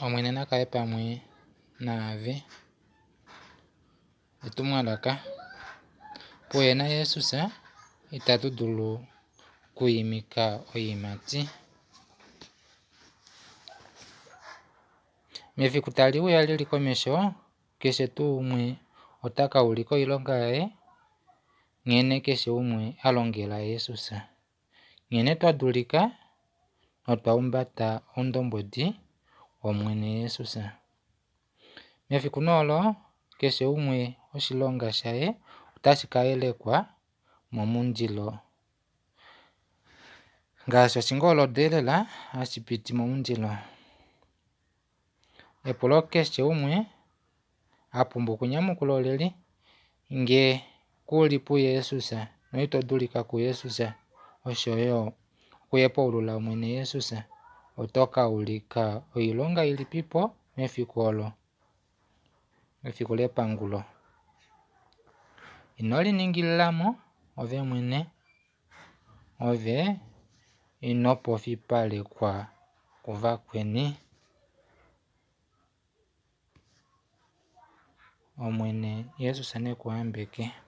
Omwene na kale pamwe naave. Etumwalaka. Puhe na Jesus itatu dulu okwiimika oiimati. Mefiku tali uya li li komesho, keshe tuu umwe ota ka ulika oilonga yaye, nghene keshe umwe a longela Jesus. Nghene twa dulika notwa humbata oundombwedi wOmwene Jesus. Mefiku nee olo, keshe umwe oshilonga shaye otashi ka yelekwa momundilo. Ngaashi oshingoldo elela hashi piti momundilo. Epulo keshe umwe a pumbwa okunyamukula oleli, Nge ku li puJesus noito dulika kuJesus osho yo okuhepaulula Omwene Jesus, oto ka ulika oilonga ilipipo mefiku olo, mefiku lepangulo? Ino liningilila mo ove mwene, ove ino pofipalekwa kuvakweni. Omwene Jesus ne ku yambeke.